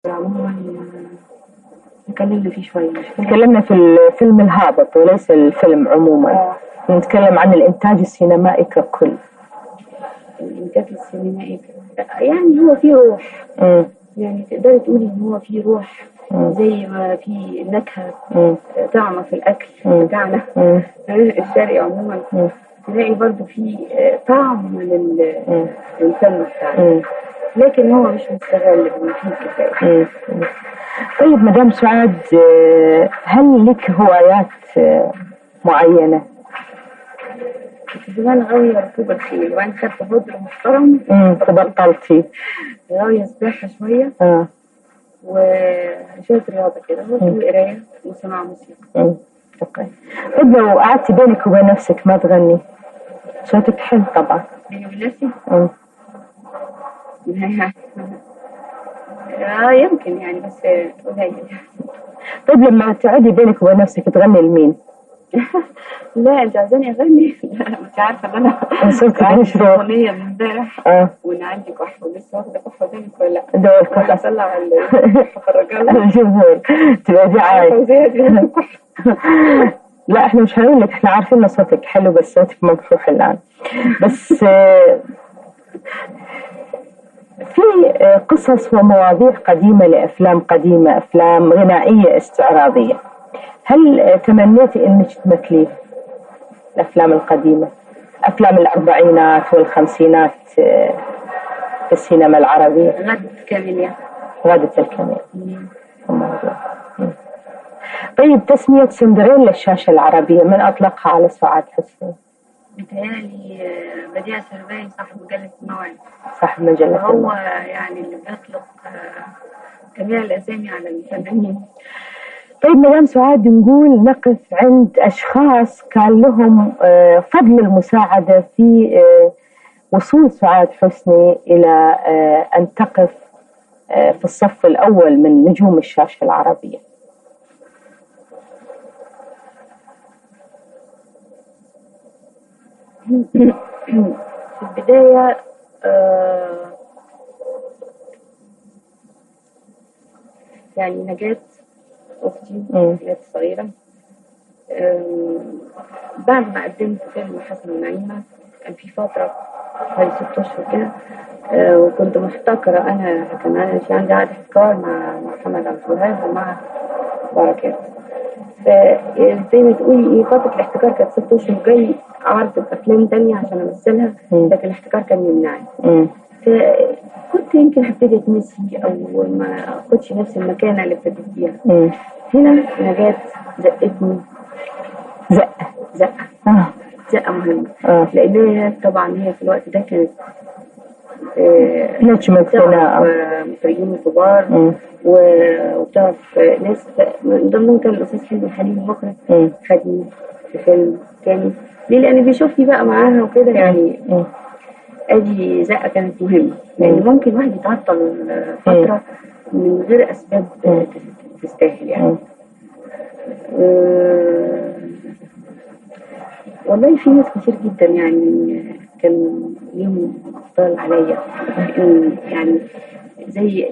عموما اتكلمنا فيه شوية، مش كده؟ تكلمنا في الفيلم الهابط وليس الفيلم عموما. نتكلم عن الإنتاج السينمائي ككل. الإنتاج السينمائي يعني هو فيه روح. يعني تقدري تقولي إن هو فيه روح، زي ما في نكهة طعمة في الأكل بتاعنا الشرقي عموما. تلاقي برضو في طعم للفن بتاعنا، لكن هو مش مستغل بما فيه الكفاية. طيب مدام سعاد، هل لك هوايات معينة؟ كنت زمان غاوية ركوب الخيل، وبعدين خدت هدر محترم. تبطلتي. غاوية سباحة شوية. وشوية رياضة كده، وقراية وسماع موسيقى. طيب لو قعدتي بينك وبين نفسك ما تغني، صوتك حلو طبعا. بيني وبين نفسي؟ يمكن يعني، بس قليل. طيب لما تقعدي بينك وبين نفسك تغني لمين؟ لا انت عايزاني اغني؟ لا مش عارفه ان انا صوتك عندي مش روح. اغنية من امبارح، وان عندي كحه ولسه واخده كحه قدامك ولا لا؟ دور الكحه. ولا اطلع الكحه الجمهور تبقى دعاية. فوزيه دي كحه. لا احنا مش هنقول لك، احنا عارفين ان صوتك حلو، بس صوتك مبحوح الان. بس في قصص ومواضيع قديمة لأفلام قديمة، أفلام غنائية استعراضية، هل تمنيتي أنك تمثلي الأفلام القديمة، أفلام الأربعينات والخمسينات في السينما العربية؟ غادة الكاميليا. غادة الكاميليا. طيب تسمية سندريلا الشاشة العربية من أطلقها على سعاد حسني؟ متهيألي بديع سرباي صاحب مجلة الموعد. صاحب مجلة هو الموعد. يعني اللي بيطلق جميع الأسامي على الفنانين. طيب مدام سعاد، نقول نقف عند أشخاص كان لهم فضل المساعدة في وصول سعاد حسني إلى أن تقف في الصف الأول من نجوم الشاشة العربية. في البداية يعني نجاة أختي نجاة الصغيرة، بعد ما قدمت فيلم حسن ونعيمة كان في فترة حوالي 6 أشهر كده، وكنت محتكرة أنا، كان عندي عقد احتكار مع محمد عبد الوهاب ومع بركات، فزي ما تقولي إيه فترة الاحتكار كانت 6 أشهر، جاي عرض بأفلام تانية عشان أمثلها، لكن الاحتكار كان يمنعني. فكنت يمكن هبتدي أتنسي أو ما أخدش نفس المكانة اللي ابتديت بيها. هنا نجاة زقتني زقة. زقة. زقة مهمة. لأن هي طبعا هي في الوقت ده كانت نجمة بتعرف، غناء. مخرجين كبار وبتعرف ناس، من ضمنهم كان الأستاذ حلمي حليم المخرج، خدني في فيلم تاني. ليه؟ لأن بيشوفني بقى معاها وكده يعني. أدي زقة كانت مهمة، لأن ممكن الواحد يتعطل فترة من غير أسباب تستاهل يعني. والله في ناس كتير جدا يعني كان ليهم أفضال عليا، يعني زي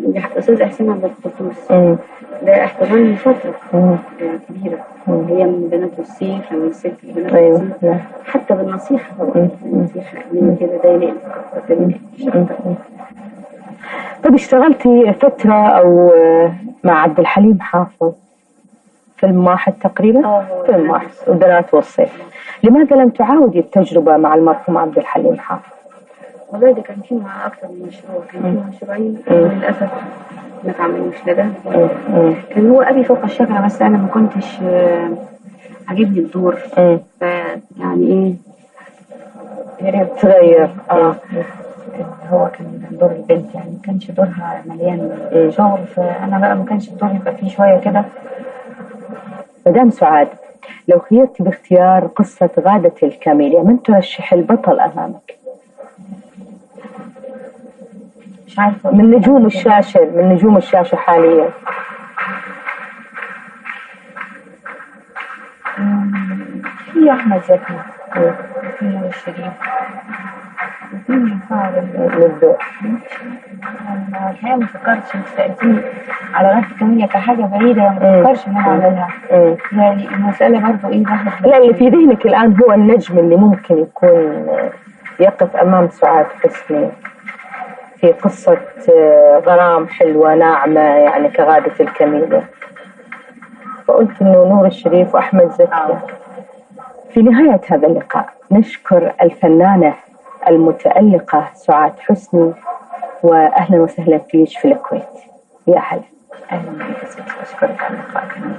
الأستاذ إحسان عبد القدوس، ده احتضنني فترة كبيرة، هي من بنات الصيف لما مسكت بنات الصيف. حتى بالنصيحة طبعا، النصيحة من كده ده يليق أكتر، ده يليق مش أكتر. طب اشتغلتي فترة أو مع عبد الحليم حافظ فيلم واحد تقريبا؟ هو فيلم بنات واحد، والصيف. وبنات والصيف. لماذا لم تعاودي التجربة مع المرحوم عبد الحليم حافظ؟ والله ده كان في مع أكتر من مشروع، كان في مشروعين للأسف ما اتعملوش، لا ده ولا ده. كان هو أبي فوق الشجرة، بس أنا ما كنتش عاجبني الدور. فيعني إيه؟ هربت. تغير. هو كان دور البنت يعني ما كانش دورها مليان شغل، فأنا بقى ما كانش الدور يبقى فيه شوية كده. مدام سعاد، لو خيرت باختيار قصة غادة الكاميليا، من ترشح البطل أمامك؟ مش عارفة. من نجوم الشاشة حاليا. في أحمد زكي، في نور الشريف، صعب. للذوق. أنا الحقيقة ما فكرتش، انت سألتيني على غرفة الكاميليا كحاجة بعيدة، ما فكرش إن أنا أعملها. يعني المسألة برضو إيه الواحد. لا، اللي في ذهنك الآن هو النجم اللي ممكن يكون يقف أمام سعاد حسني في قصة غرام حلوة ناعمة يعني كغادة الكاميليا. فقلت إنه نور الشريف وأحمد زكي. في نهاية هذا اللقاء نشكر الفنانة المتألقة سعاد حسني، وأهلا وسهلا فيك في الكويت. يا هلا. أهلا بك يا ستي، أشكرك على اللقاء كمان.